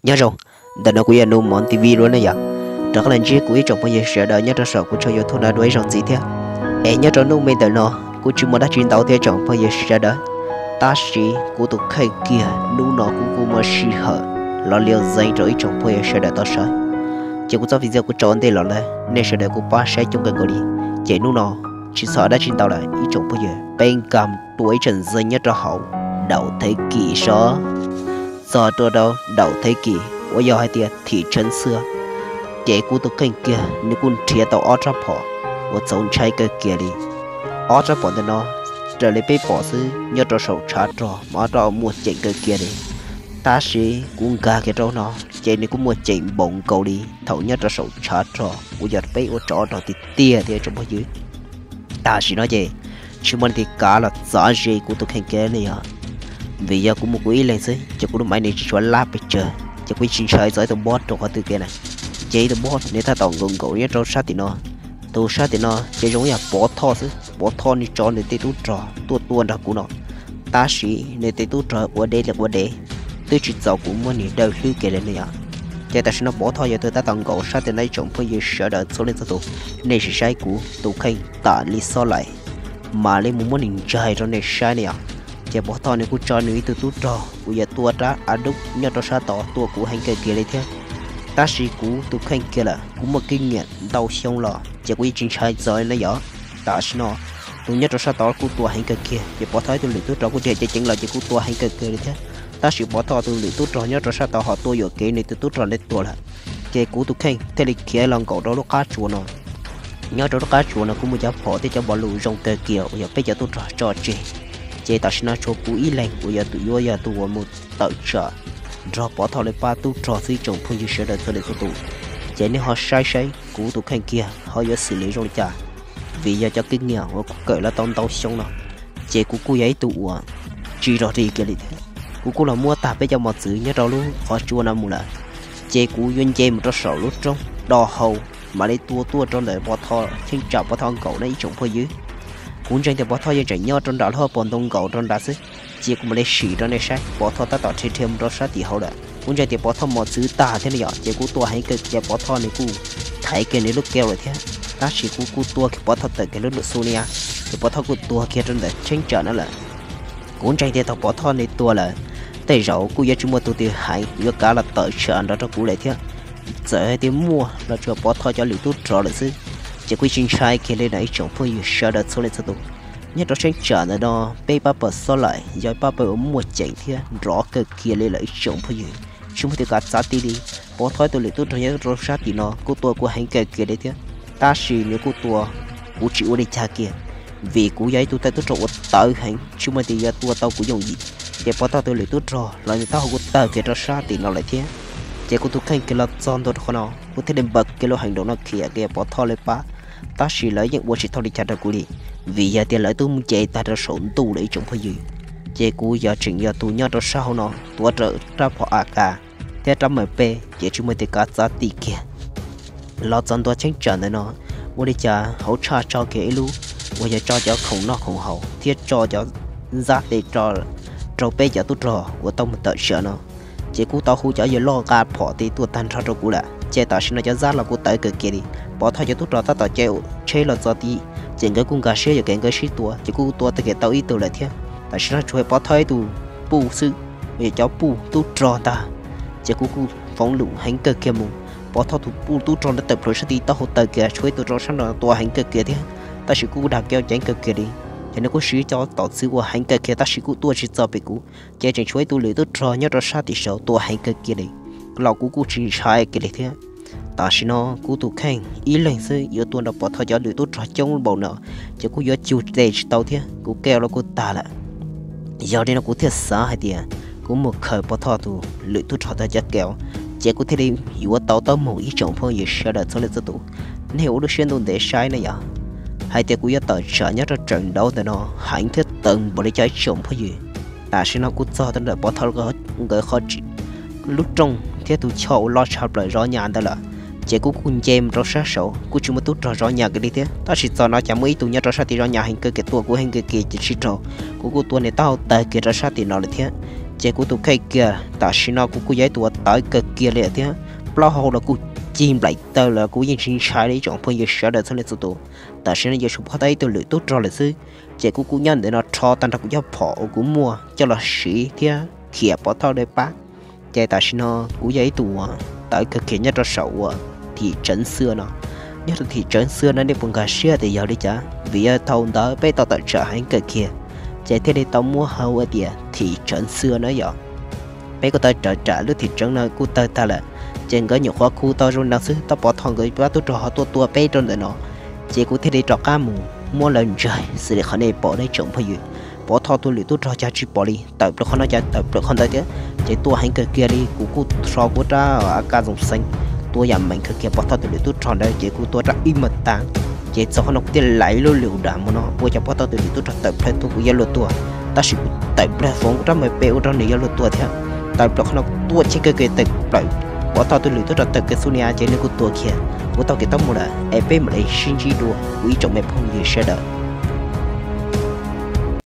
Nyob zoo, ntawm no kuv yog Nus Moov T V lawm ne yom. Rov qab los ntsib kuv ib tsoom phooj ywg sawv daws nyob rau saum kuv tshooj YouTube no dua ib zaug ntxiv thiab. Es nyob rau hnub me ntawm no kuj tsis muaj dab tsi ntau thiab tsoom phooj ywg sawv daws, tab sis kuv tus kheej kiag hnub no kuv kuj muaj sij hawm los li zeev rau ib tsoom phooj ywg sawv daws tau saib. Ces kuv txoj video kuv tso ua ntej los lawm, nej sawv daws kuj pab saib coob kawg nkaus li. Ces hnub no tsis txhob dab tsi ntau lawm ib tsoom phooj ywg, peb nkag tua ib tsoom ntxeev nyob rau hauv Daum Thev Kim sov. Txog rau rau Daum Thev Kim uas yog hais tias thim tshev xwb, ces kuv tus kheej kiag nws kuj nrhiav tau ob rab phom uas txaus ntshai kawg kiag li. Ob rab phom ntawm no raws li peb pom xwb nyob rau saum tshav rog mas ob rab muaj ceem kawg kiag li. Tab sis kuv nkag kiag rau no, ces nws kuj muaj ceem npaum nkaus li thaum nyob rau saum tshav rog uas yog peb ua tsov rog tiag tiag thiab tsoom phooj ywg. Tam sim no ces tsis muaj leej twg kav los txav ze kuv tus kheej kiag ne yom. Vim yog kuv mus kuv ib leeg xwb ces kuv lub maiv nws tsis tshua lab pes tsawg, ces kuv tsis ntshai txog ib tug npob rau qhov twg kiag na. Ces ib tug npob nws tab tom nkaum nkaum nyob rau sab tim no. Tus sab tim no ces zoo ib yam Pov Thoj xwb, Pov Thoj nws tso nws tej tub rog tuaj tua nrog kuv no, tab sis nws tej tub rog ua dev li ua dev, twb tsis txaus kuv muab nws daw hlwb kiag li ne yom. Ces tam sim no Pov Thoj yog tus tab tom nkaum sab tim no ib tsoom phooj ywg sawv daws txhua leej txhua tus, nej sim saib kuv tus kheej tam li xob laim, mam li mus muab nws ntsaig rau nej saib ne yom. Ces Pov Thoj nws kuj tso nws ib tug tub rog uas yog tua rab a dub nyob rau sab tod tua kuv heev kawg kiag li thiab. Tab sis kuv tus kheej kiag lawm, kuv muaj kev nyiam ntau xyoo los ces kuv yeej tsis ntshai txog ne yom. Tam sim no tus nyob rau sab tod kuj tua heev kawg kiag, ces Pov Thoj ib tug lwm tub rog kuj dhia ceev ceev los ces kuj tua heev kawg kiag li thiab. Tab sis Pov Thoj tus lwm tub rog nyob rau sab tod ho tua yuam kev nws tus tub rog ntawd tuag lawm. Ces kuv tus kheej thiaj li khiav los nkaum rau lub qab tsua no. Nyob rau lub qab tsua no kuj muaj cov phom thiab cov npav lus zoo kawg kiag uas yog peb cov tub rog tso tseg. Ces tam sim no tshuav kuv ib leeg uas yog tus yuav yog tus uas mus tawm tsam nrog Pov Thoj lawv pab tub rog xwb tsoom phooj ywg sawv daws txhua leej txhua tus. Ces nej ho saib saib kuv tus kheej kiag ho yuav xws li zoo li cas, vim yog cov kev nyiam uas kuv kawm los tau ntau xyoo no, ces kuv kuj yog ib tug uas tsis rog ris kiag li thiab. Kuv kuj los muab tag peb cov mos txwv nyob rau lub qhov tsua no mus lawm, ces kuv yuav nce mus rau saum lub roob do hau, mam li tua tuaj rau ntawm Pov Thoj cheeb tsam Pov Thoj nkaum no ib tsoom phooj ywg. Kuv ntseeg tias Pov Thoj yeej tseem nyob rau nram lub hauv paus ntoo nkaum rau nrad xwb, cia kuv mam li sim rau nej saib. Pov Thoj tab tom dhia dhia mus rau sab tim hauv lawm, kuv ntseeg tias Pov Thoj mos txwv tag thiab ne yom, ces kuv tua heev kawg kiag Pov Thoj nws kuj thaiv kiag nws lub keo lawm thiab. Tab sis kuv kuj tua kiag Pov Thoj tawm kiag lub lwm xu ne, ces Pov Thoj kuj tuag kiag rau ntawm cheeb tsam no lawm. Kuv ntseeg tias thaum Pov Thoj nws tuag lawm, tej zaum kuj yuav tsis muaj tus twg heev yuav kav los tawm tsam nrog rau kuv lawm thiab. Txawm hais tias muaj los tsuas Pov Thoj cov lwm tub rog lawm xwb, ces kuv tsis ntshai kiag li na ib tsoom phooj ywg sawv daws txhua leej txhua tus. Nyob rau cheeb tsam ntawm no peb pab pawg xob laim yog pab pawg uas muaj ceem thiab nrov kawg kiag li lawm ib tsoom phooj ywg. Tsis muaj tus kav txav ti li. Pov Thoj tus lwm tub rog nyob rau sab tim no kuj tua kuv heev kawg kiag li thiab, tab sis nws kuj tua kuv tsis ua li cas kiag, vim kuv yog ib tug thawj tub rog uas tawv heev, tsis muaj leej twg yuav tua tau kuv yooj yim. Ces Pov Thoj tus lwm tub rog los nws taub hau kuj tawg kiag rau sab tim no lawm thiab. Ces kuv tus kheej kiag los txog ntua rau qhov no, kuv thiaj li npaj kiag lub heev nraum no khiav kiag Pov Thoj lawv pab, tab sis lawv yeej ua tsis tau li cas rau kuv li, vim yog tias lawv twb mus nce tag rau saum ntuj lawm ib tsoom phooj ywg. Ces kuv yog tseem yog tus nyob rau sab hauv no tuav rawv rab phom A K thiab rab M P, ces tsis muaj tus kav txav ti kiag. Los txog ntua cheeb tsam ntawm no, ua li cas hauv tshaj tso kiag ib lub uas yog tso cov khoom noj khoom haus thiab tso cov zab tes rau peb cov tub rog uas tau mus tawm tsam no. Ces kuj tau hu cov yawg loj nqa phom tes tuaj tag nrho rau kuv lawm, ces tam sim no cov zab los kuj tawv kawg kiag li. Pov Thoj cov tub rog tab tom caij tsheb los txog tid, ces nkawd kuj nkag siab yuam kev nkawd sib tua, ces kuj tua tag kiag tau ib tug lawm thiab. Tam sim no tshuav Pov Thoj ib tug puj xwb, uas yog cov puj tub rog ntag. Ces kuv kuj foov lwm heev kawg kiag mus, Pov Thoj tus puj tub rog ntawd tawm plaws sab tid taub hau tawg kiag, tshuav ib tug rau sab nraud tua heev kawg kiag thiab, tab sis kuj dag keo ceev kawg kiag li. Ces nws kuj siv cov tom txwv ua heev kawg kiag tab sis kuj tuaj tsis txog pem kuv, ces tseem tshuav ib tug lwm tub rog nyob rau sab tim saud tua heev kawg kiag li, los kuv kuj tsis ntshai kiag li thiab. Tam sim no kuv tus kheej ib leeg xwb yuav tua nrog Pov Thoj cov lwm tub rog coob npaum no, ces kuj yuav cug tes tsis tau thiab, kuv keo los kuj tag lawm. Yog li no kuv thiaj xav hais tias kuv mus khaws Pov Thoj tus lwm tub rog tag cov keo, ces kuv thiaj li yuav tau taub mus ib tsoom phooj ywg sawv daws txhua leej txhua tus. Nej ua lub siab ntuj ntev saib ne yom, hais tias kuv yuav tawm tsam nyob rau tseem nraud ntawm no heev thiab tawv npaum li cas ib tsoom phooj ywg. Tam sim no kuv txog rau ntawm Pov Thoj nkawd qhov lub rooj thiab tus choj uas loj tshaj plaws zov nyas ntawd lawm, ces kuv kuj nce mus rau sab saud kuj tsis muaj tub rog zov nyas kiag li thiab, tab sis txog no cas muaj ib tug nyob rau sab tim zov nyas heev kawg kiag tua kuv heev kawg kiag ces tsis raug, kuv kuj tua nws taub hau tawg kiag rau sab tim no lawm thiab. Ces kuv tus kheej kiag tam sim no kuv kuj yog ib tug uas tawv kawg kiag li thiab, plaub hau los kuj cig nplaim taw lawm, kuv yeej tsis ntshai li ib tsoom phooj ywg sawv daws txhua leej txhua tus. Tam sim no yuav tsum pom tau ib tug lwm tub rog lawm xwb. Ces kuv kuj nyob ntawm no rho tag nrho kuv cov phom uas kuv muaj coj los siv thiab khiav pov thawj dawb pab. Ces tam sim no kuv yog ib tug uas tawv kawg kiag nyob rau saum uas thim tseev xwb no. Nyob rau thim tseev xwb no nej puas nkag siab tias yog li cas? Vim yog thaum ntawd peb tau tawm tsam heev kawg kiag, ces thiaj li tau muab hu ua tias thim tseev xwb na yom. Peb kuj tau tawm tsam lub thim tseev no kuj tawg tag lawm, ces nkawd nyuam qhuav khu tau zoo no xwb, tab pov thawj nkawd pab tub rog ho tuaj tua peb rau ntawm no. Ces kuv thiaj li rov qab mus muab lawv ntsaig xws li qhov nej pom na ib tsoom phooj ywg. Pov thawj tus lwm tub rog cas tsis pom li, tawm plaws qhov no cas tawm plaws qhov ntawd thiab. Ces tua heev kawg kiag li, kuv kuj rho kuv rab AK Zoo Xeev tua yam meem kawg kiag pov thawj tus lwm tub rog ntawd, ces kuv tua rab ib ma tas. Ces txog qhov no kuv thiaj li lais lub lwm da mus no ua cas pov thawj tus lwm tub rog tawm plaws tuaj kuv yuav luag tua, tab sis kuv tawm plaws foom kuv rab MP ua rau nws yuav luag tua thiab. Tawm plaws qhov no kuv tua cheb kawg kiag tawm plaws, pov thawj tus lwm tub rog tawm kiag xub ni ces nws kuj tuag kiag. Kuv taug kev taub mus lawm es peb mam li sib ntsib dua kuv ib tsoom me phooj ywg sawv daws.